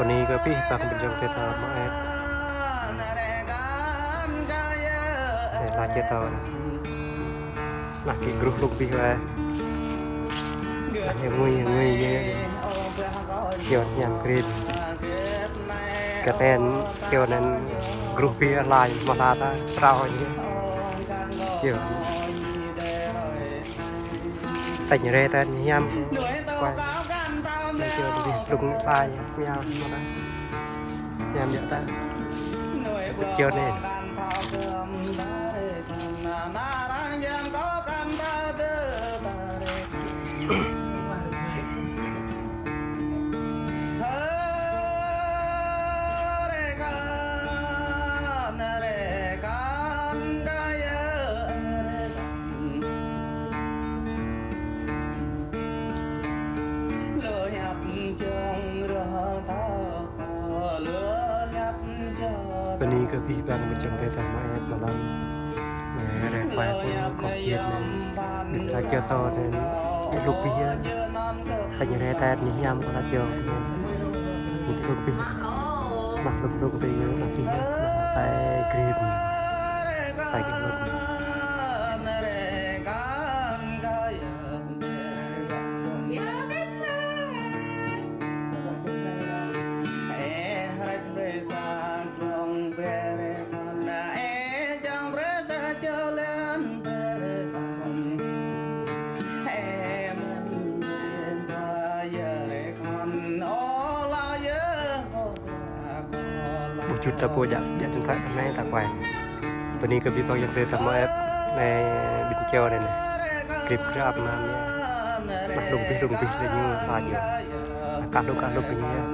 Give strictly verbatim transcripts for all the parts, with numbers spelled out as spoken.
Bơni kơ abih bang ƀing ayŏng adơi ta mơ̆ng ĕp. Anai, laĭ čơtô anai. Anai, gih gruh lŭng abih wai. Anai, ngui, ngui, ngui. Čơt ñam grip. Kơten, čơt anŭn gruh abih laĭ, mơ̆ laĭ ta, trao ñu. Čơt. Tañ rai ta hiam. Kuai. Anai čơt lŭng abih lŭng laĭ hiam mơ̆ ta. Hiam yơh ta. Čơt anai. Bơni kơ abih bang ƀing ayŏng adơi ta mơ̆ng ĕp mơ̆ng lăm. Anai, rai kuai pô kơ kiet anai. Ƀing ta čơtô anai. Ih lŭng abih yơh. Tañ rai ta anai hiam kơ ta čơt anai. Ih lŭng abih. Anai lŭng lŭng tui yơh, anai abih yơh. Anai tai grip. Tai grip. Ƀu jut ta pô djă, djă tơntak anai ta kuai. Bơni kơ abih bang ayŏng adơi ta mơ̆ng ĕp, anai ƀing čơt anai anai. Grip grăp anai anai. Anai lŭng abih lŭng abih lĕ ñu ta yơh. Kah lŭng kah lŭng kơ ñu yơh.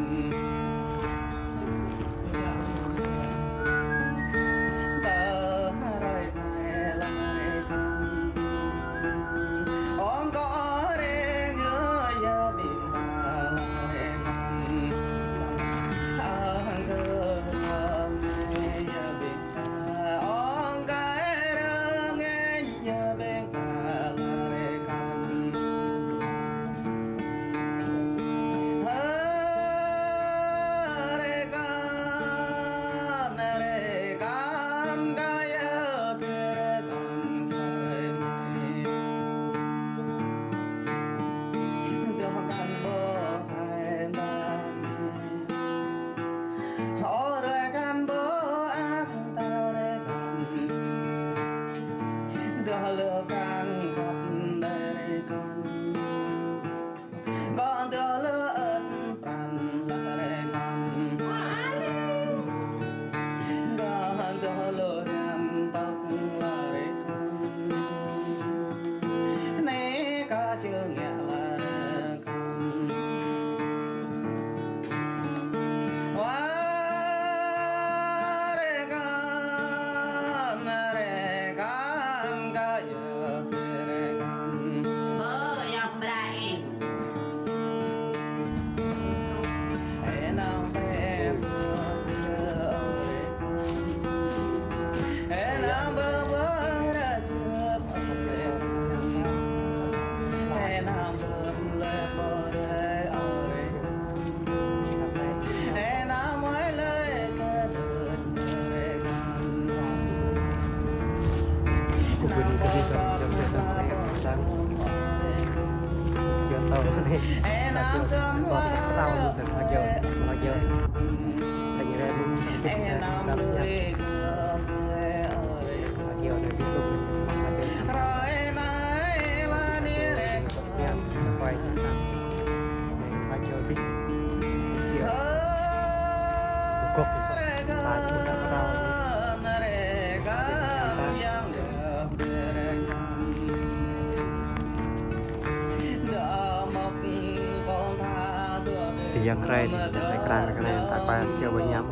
Tơyang krei, tơyang krei krang krang, ta kuai čơt ƀu hiam.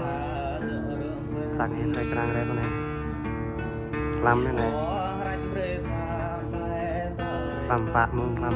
Tơyang krei krang krei pơ anai. Lăm anai anai. Lăm pă mơ̆ng lăm.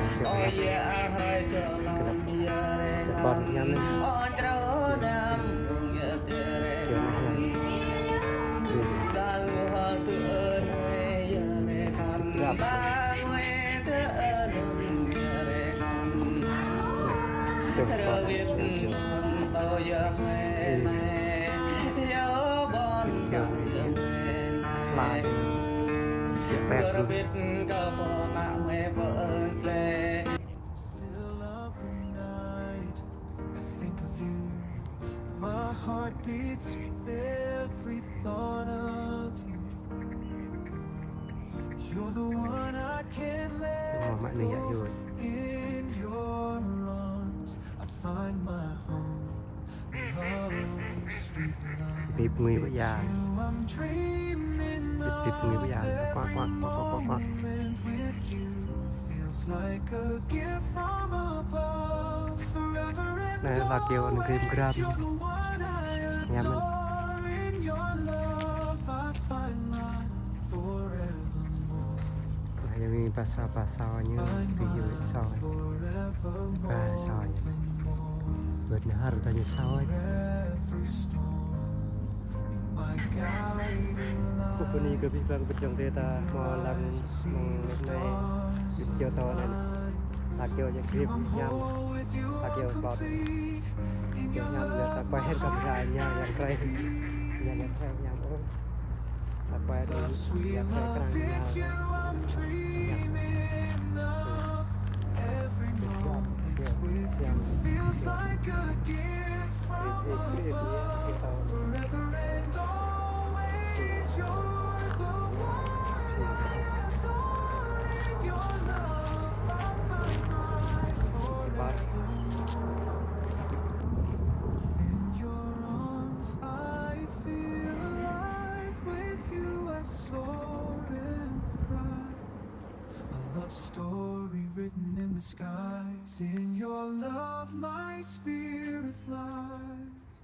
Kơ anai hiam anai. Kơ anai hiam. Still of the night, I think of you. My heart beats with every thought of you. You're the one I can't let go. In your arms, I find my home. Bip ngui bơyan. Bip ngui bơyan. Kuak, kuak, kuak, kuak, kuak. Anai hla kơyâo anai grim gram. Hiam mơ̆n. Anai yơh mơ̆n ba sa, ba sa ñu, tui yơh sa. Ba sa ñu. Bơ̆t anai hơr ta ñu sa. Kơ bơni kơ abih bang pơjing ta hmâo lăng mơ̆ng anai. Bit kơyâo tơ anai. Hla kơyâo ñu grim hiam. Hla kơyâo ƀô̆. Kơyâo hiam ñu ta kuai hĭ kơ mơ̆ng anai ñu yang kreh. Ñu yang kreh hiam ôh. In your arms, I feel alive. With you, I soar and thrive. A love story written in the skies. In your love, my spirit flies.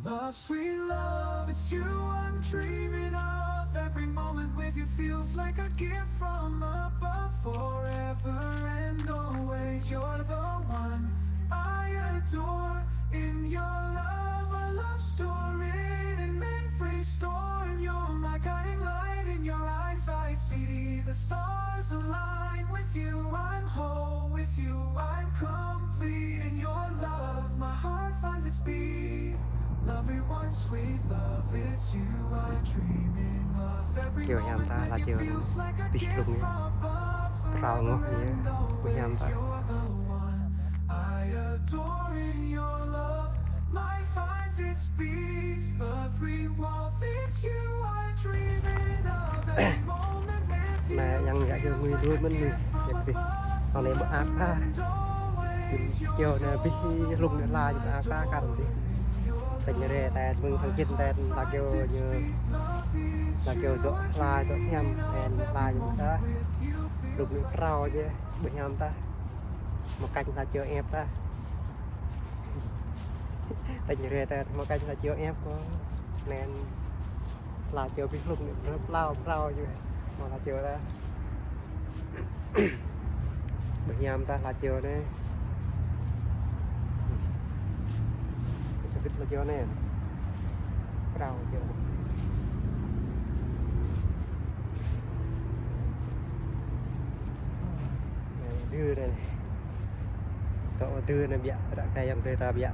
Love, sweet love, it's you I'm dreaming of. Every moment with you feels like a gift from above. Forever and always, you're the one I adore. In your love, a love story written in free storm. You're my guiding light. In your eyes, I see the stars align. With you, I'm whole. With you, I'm complete. In your love, my heart finds its beat. Love, rewind, sweet love, it's you I'm dreaming of. Every moment with you feels like a gift from above. Prao ngŏh yơh, ƀu hiam ta. Anai yang ngă hyu ngui đuaĭ mơ̆n anai. Yang tih. Anai ƀu ak ta. Čô anai abih hlung anai hla ƀu ak ta kar tih. Tañ rai ta mơ̆ng thang jĭt ta hla čô ñu. Hla čô dŏ hla dŏ hiam ta hla ñu ta. Hlung anai prao yơh, ƀu hiam ta. Mơ̆ng kañ hla čô ĕp ta. Tañ rai ta mơ̆ng kañ hla čô ĕp kơ. Anai hla čô abih hlung anai prao prao yơh. Mơ̆ng hla čô ta. Ƀu hiam ta hla čô anai. Sa bit hla čô anai. Prao čô. Anai, dư anai. Tŏ dư anai biă, ră anai yang dư ta biă.